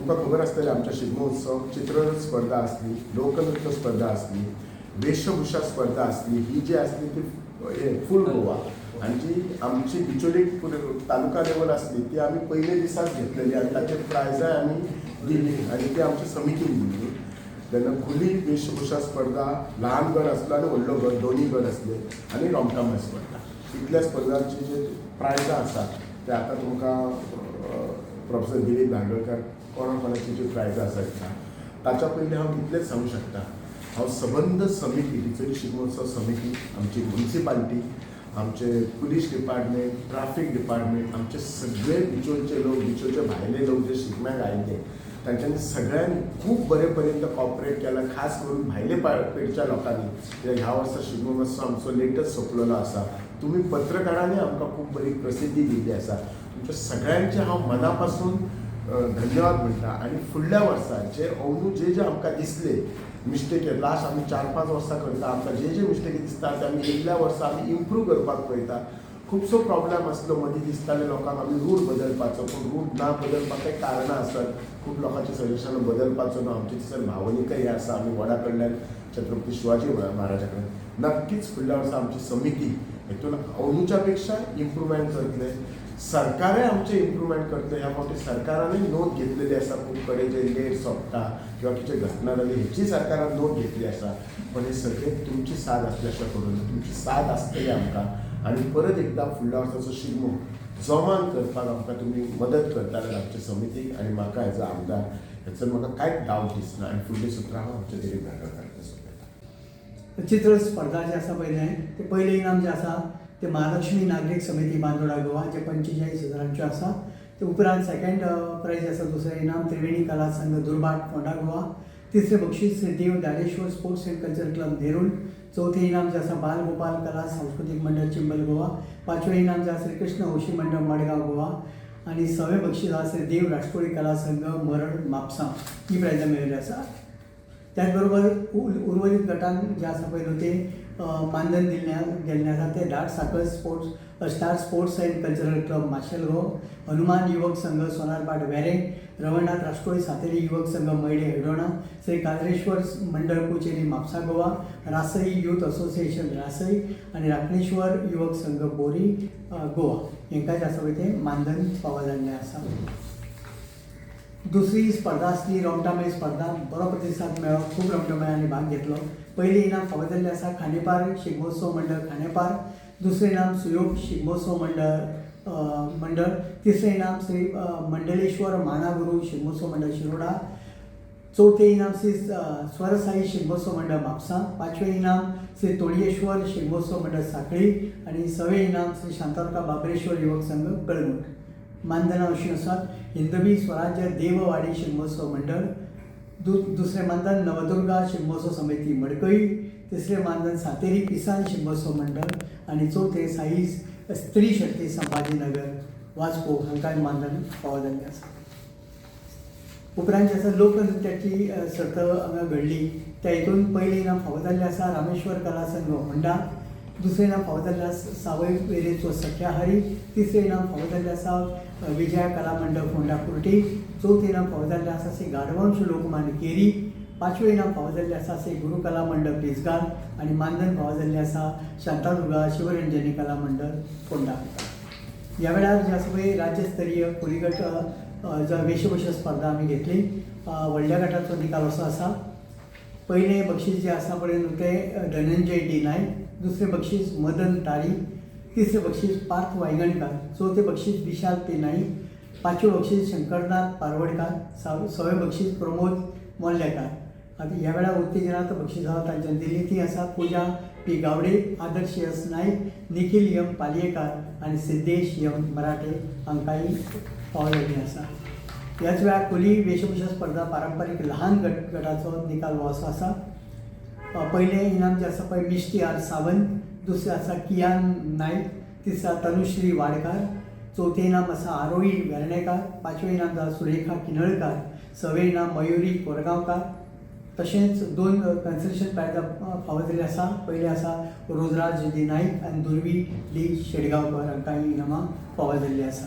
तुमकां खबर आसतलें, आमच्या शिगमो उत्सव चित्ररथ स्पर्धा आसली, लोकनृत्य स्पर्धा आसली, वेशभूषा स्पर्धा आसली. ही जी आसली ती हे फूल गोवा आनी जी आमची बिचोली तालुका लेवल आसली ती आमी पयले दिसाच घेतलेली आनी ताचे प्रायजाय आमी दिली आनी ती आमच्या समितीन दिल्ली. तेन्ना खुली वेशभूषा स्पर्धा, ल्हान गट आसलो आनी व्हडलो गट, दोनी गट आसले आनी रोमटामेळ स्पर्धा, इतल्या स्पर्धांची जे प्रायजां आसात ते आतां तुमकां प्रोफेसर दिलीप धांडोळकर कोणा कोणाची जी प्रायजां आसा दिता. ताच्या पयलीं हांव इतलेंच सांगूंक शकता, हांव सबंद समिती, बिचोली शिगमोत्सव समिती, आमची मुन्सिपालिटी, आमचे पुलीस डिपार्टमेंट, ट्राफीक डिपार्टमेंट, आमचे सगळे बिचोलचे लोक, बिचोलचे भायले लोक जे शिगम्याक आयिल्ले, तांच्यांनी सगळ्यांनी खूब बरे पर्यंत कॉपरेट केला. खास करून भायले पेडच्या लोकांनी, कित्याक ह्या वर्सा शिगमो मातसो आमचो लेटच सोंपलेलो आसा. तुमी पत्रकारांनी आमकां खूब बरी प्रसिद्धी दिल्ली आसा. तुमच्या सगळ्यांचे हांव मना पासून धन्यवाद म्हणटा आनी फुडल्या वर्सा जे अंदू जे जे आमकां दिसले मिस्टेक, लास्ट आमी 4-5 वर्सां करता, आमकां जे जे मिस्टेकी दिसता ते आमी येयल्ल्या वर्सा आमी इम्प्रूव करपाक पळयता. खुबसो प्रॉब्लेम आसलो मदीं, दिसताले लोकांक आमी रूट बदलपाचो, पूण रूट ना बदलपाक कांय कारणां आसत. खूब लोकांची सजेशनां बदलपाचो ना, आमचे थंयसर भावनिकय हें आसा. आमी वडा कडल्यान छत्रपती शिवाजी महाराजा कडेन. नक्कीच फुडल्या वर्सा आमची समिती हेतून अंदूच्या पेक्षा इम्प्रुवमेंट करतले. सरकारय आमचें इम्प्रुवमेंट करतले. ह्या फावटी सरकारानूय नोंद घेतलेली आसा. खूब कडेन जे लेट सोंपता किंवा कितें घटना जाली हेची सरकारान नोंद घेतली आसा. पण हे सगळे तुमची साथ आसल्या अशें करून तुमची साथ आसतली आमकां आनी परत एकदां फुडल्या वर्साचो शिगमो जोमान करपाक आमकां तुमी मदत करताले आमच्या समितीक आनी म्हाका एज अ आमदार हेचो म्हाका कांयच डावट दिसना आनी फुडलीं सुत्रां हांव आमच्या दिलीप धांडोळकार सोंपयतां. चित्र स्पर्धा जे आसा पयलें, ते पयलें इनाम जें आसा ते महालक्ष्मी नागरीक समिती, बांदोडा, गोवा, जे 45 हजारांच्यो आसा. ते उपरांत सेकंड प्रायज आसा, दुसरें इनाम त्रिवेणी कला संघ, दुर्भाट, फोंडा, गोवा. तिसरें बक्षीस Shri Dev Dadeshwar sports and culture club, Nerul. चवथें इनाम जें आसा बाल गोपाल कला सांस्कृतीक मंडळ, चिंबल, गोवा. पांचवें इनाम जें आसा श्री कृष्ण हौशी मंडळ, मडगांव, गोवा आनी सवें बक्षीस आसा श्री देव राष्ट्रोळी कला संघ, मरड, म्हापसा. ही प्रायजां मेळिल्ली आसा. त्याच बरोबर उर्वरीत गटान जे आसा पळय न्हू ते मानधन दिल्लें गेल्लें आसा ते धाट साखर sports star sports and cultural club, Marcel, Goa, Hanuman युवक संघ, सोनारपाट, वेरें, रवळनाथ राष्ट्रोळी सातेरी युवक संघ, मयडे, हळदोणा, श्री काजरेश्वर मंडळ, कुचेली, म्हापसा, गोवा, रासई यूथ असोसिएशन, रासई आनी राखणेश्वर युवक संघ, बोरी, गोवा हांकां जें आसा पळय तें मानधन फावो जाल्लें आसा. दुसरी स्पर्धा आसली रोमटामेळ स्पर्धा. बरो प्रतिसाद मेळ्ळो, खूब रोमटामेळांनी भाग घेतलो. पयलें इनाम फावो जाल्लें आसा खांडेपार शिगमोत्सव मंडळ, खांडेपार. दुसरें इनाम सुयोग शिगमोत्सव मंडळ. तिसरें इनाम श्री मंडलेश्वर मानागुरू शिगमोत्सव मंडळ, शिरोडा. चवथें इनाम श्री स्वरसाई शिगमोत्सव मंडळ, म्हापसा. पांचवें इनाम श्री तोडयेश्वर शिगमोत्सव मंडळ, साखळी आनी सवें इनाम श्री शांतादुर्गा बाबरेश्वर युवक संघ, कळंगूट. मानधनां अशीं आसात: हिंदवी स्वराज्य देववाडी शिगमोत्सव मंडळ, दुसरें मानधन नवदुर्गा शिगमोत्सव समिती, मडकई, तिसरें मानधन सातेरी किसान शिगमोत्सव मंडळ आनी चवथें साई स्त्री शक्ती, संभाजीनगर, वास्को हांकां मानधन फावो जाल्लें आसा. उपरांत जे आसा लोकनृत्याची सर्त हांगा घडली. त्या हितून पयलें इनाम फावो जाल्लें आसा रामेश्वर कला संघ, होंडा. दुसरें इनाम फावो जाल्लें आसा सावय वेरेचो सख्या हरी. तिसरें इनाम फावो जाल्लें आसा विजया कला मंडळ, फोंडा कुर्टी. चवथें इनाम फावो जाल्लें आसा श्री गाडवंश लोकमान्य, केरी. पांचवें इनाम फावो जाल्लें आसा श्री गुरू कला मंडळ, पिसगाळ आनी मानधन फावो जाल्लें आसा शांतादुर्गा शिवरंजनी कला मंडळ, फोंडा. ह्या वेळार जे आसा पळय राज्यस्तरीय कोलीगट जो वेशभूषा स्पर्धा आमी घेतली, व्हडल्या गटाचो निकाल असो आसा. पयलें बक्षीस जें आसा पळय न्हू तें धनंजय डी नायक, दुसरें बक्षीस मदन तारी, तिसरें बक्षीस पार्थ वायंगणकार, चवथें बक्षीस विशाल पी नाईक, पांचवें बक्षीस शंकरनाथ पारवडकार, सवें बक्षीस प्रमोद मोल्लेकार. आतां ह्या वेळार उत्तेजनार्थ बक्षिसां तांच्यानी दिली ती आसा पुजा पी गावडे, आदर्श एस नाईक, निखील यम पालयेकार आनी सिद्धेश यम मराठे हांकांय फावो जाल्ली आसा. ह्याच वेळार कोली वेशभूषा स्पर्धा पारंपारीक लहान गटाचो निकाल हो असो आसा. पयलें इनाम जें आसा पळय मिश्टी आर सावंत, दुसरें आसा कियान नायक, तिसरें तनुश्री वाडकार, चवथें इनाम आसा आरोही वेर्णेकार, पांचवें इनाम आसा सुरेखा किनळकार, सवें इनाम मयुरी कोरगांवकार. तशेंच दोन कन्सलेशन प्रायजां फावो जाल्लीं आसा. पयलें आसा रोजराज डी नाईक आनी दुर्वी डी शेडगांवकर हांकां ही इनामां फावो जाल्लीं आसा.